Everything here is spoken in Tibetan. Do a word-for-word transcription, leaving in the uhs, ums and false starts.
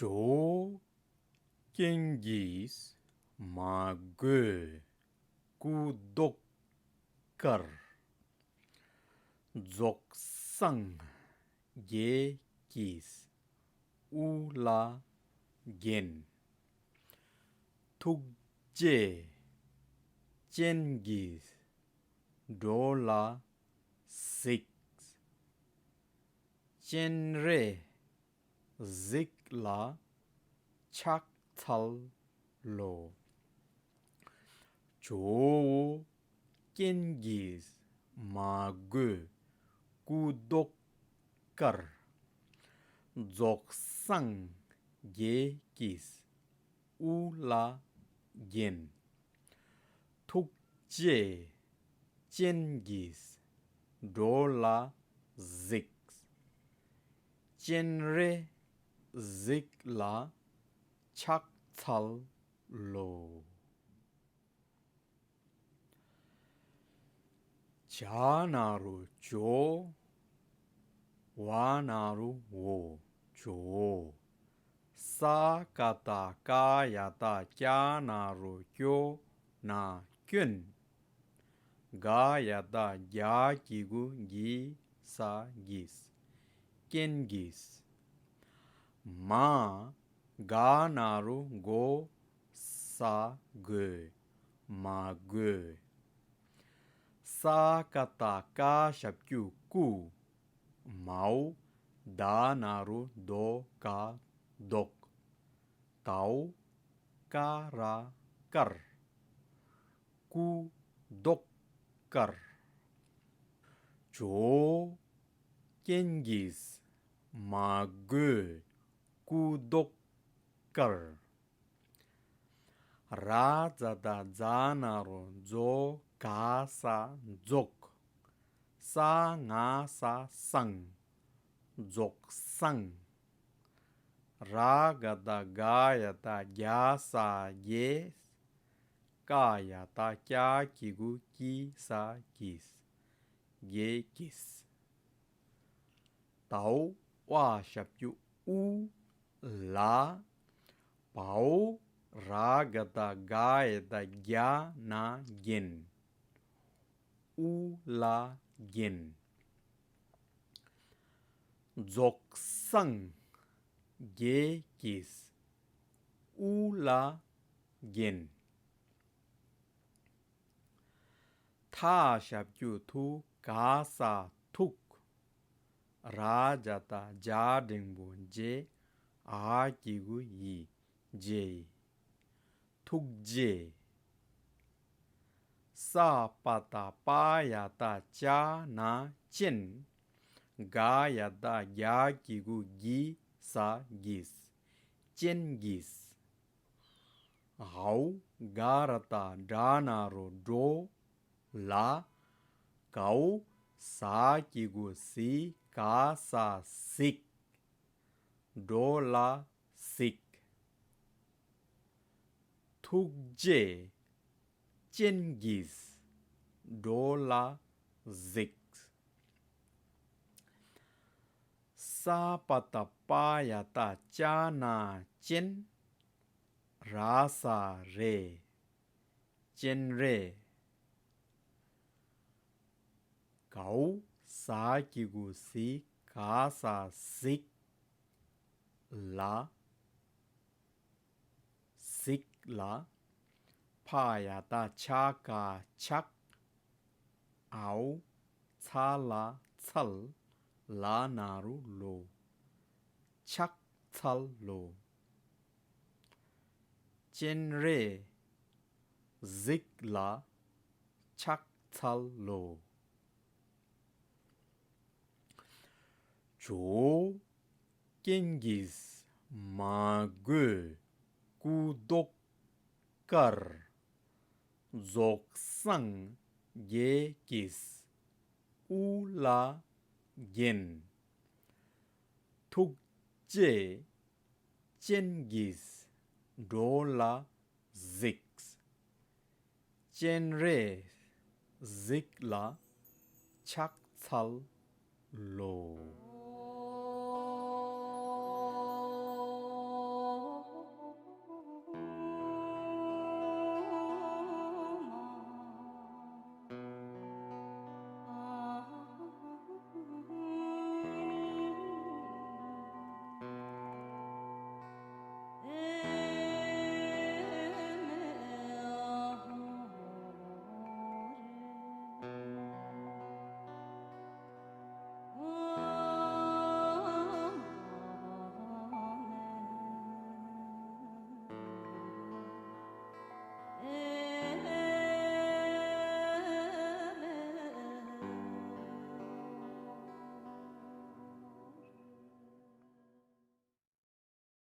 གྲོ་བོ་རྐྱེན་གྱིས་མ་གོས་སྐུ་མདོག་དཀར། རྫོགས་སངས་རྒྱས་ཀྱིས་དབུ་ལ་བརྒྱན། ཐུགས་རྗེ་སྤྱན་གྱིས་འགྲོ་ལ་གཟིགས། སྤྱན་རས་གཟིགས་ལ་ཕྱག་འཚལ་ལོ། ཇོ་བོ་རྐྱེན་གྱིས་མ་གོས་སྐུ་མདོག་དཀར། རྫོགས་སངས་རྒྱས་ཀྱིས་དབུ་ལ་བརྒྱན། ཐུགས་རྗེ་སྤྱན་གྱིས་འགྲོ་ལ་གཟིགས། སྤྱན་རས་གཟིགས་ལ་ཕྱག་འཚལ་ལོ། ཇ་ན་རོ་ཇོ། ཝ་ན་རོ་ཝོ། ཇོ། ས་ཀ་བཏགས་སྐ་ཡ་བཏགས་སྐྱ་ན་རོ་སྐྱོ། ན་སྐྱོན། ག་ཡ་བཏགས་གྱ་གི་གུ་གྱི་ས་གྱིས། རྐྱེན་གྱིས། མ། ག་ན་རོ་གོ། ས་གོས། མ་གོས། ས་ཀ་བཏགས་སྐ་ཞབས་ཀྱུ་སྐུ། མའོ། ད་ན་རོ་དོ་ག་མདོག། དའོ། ཀ་ར་དཀར། སྐུ་མདོག་དཀར། ཇོ་བོ་རྐྱེན་གྱིས་མ་གོས་སྐུ་མདོག་དཀར། ར་ཛ་བཏགས་རྫ་ན་རོ་རྫོ། ག་ས་རྫོགས། ས་ང་ས་སངས། རྫོགས་སངས། ར་ག་བཏགས་རྒ་ཡ་བཏགས་རྒྱ་ས་རྒྱས། ཀ་ཡ་བཏགས་ཀྱ་གི་གུ་ཀྱི་ས་ཀྱིས། རྒྱས་ཀྱིས། དའོ། ཝ་ཞབས་ཀྱུ་དབུ། ལ། བའོ། ར་ག་བཏགས་རྒ་ཡ་བཏགས་རྒྱ་ན་རྒྱན། དབུ་ལ་རྒྱན། རྫོགས་སངས་རྒྱས་ཀྱིས་དབུ་ལ་རྒྱན། ཐ་ཞབས་ཀྱུ་ཐུ། ག་ས་ཐུགས། ར་ཛ་བཏགས་རྒྱ་འགྲེང་བུ་རྒྱས། འ་གི་གུ་འི། རྗེ་ཡི། ཐུགས་རྗེ། ས་པ་བཏགས་སྤ་ཡ་བཏགས་སྤྱ་ན་སྤྱན། ག་ཡ་བཏགས་གྱ་གི་གུ་གྱི་ས་གྱིས། སྤྱན་གྱིས། འའོ། ག་ར་བཏགས་གྲ་ན་རོ་གྲོ། ལ། གའོ། ཟ་གི་གུ་ཟི། ག་ས་གཟིགས། འགྲོ་ལ་གཟིགས། ཐུགས་རྗེ་སྤྱན་གྱིས་འགྲོ་ལ་གཟིགས། ས་པ་བཏགས་སྤ་ཡ་བཏགས་སྤྱ་ན་སྤྱན། ར་ས་རས། སྤྱན་རས། གའོ། ཟ་གི་གུ་ཟི། ག་ས་གཟིགས། ལ། གཟིགས་ལ། ཕ་ཡ་བཏགས་ཕྱ་ག་ཕྱག། འའོ། ཚ་ལ་འཚལ། ལ་ན་རོ་ལོ། ཕྱག་འཚལ་ལོ། སྤྱན་རས་གཟིགས་ལ་ཕྱག་འཚལ་ལོ། ཇོ་བོ་རྐྱེན་གྱིས་མ་གོས་སྐུ་མདོག་དཀར། རྫོགས་སངས་རྒྱས་ཀྱིས་དབུ་ལ་བརྒྱན། ཐུགས་རྗེ་སྤྱན་གྱིས་འགྲོ་ལ་གཟིགས། སྤྱན་རས་གཟིགས་ལ་ཕྱག་འཚལ་ལོ།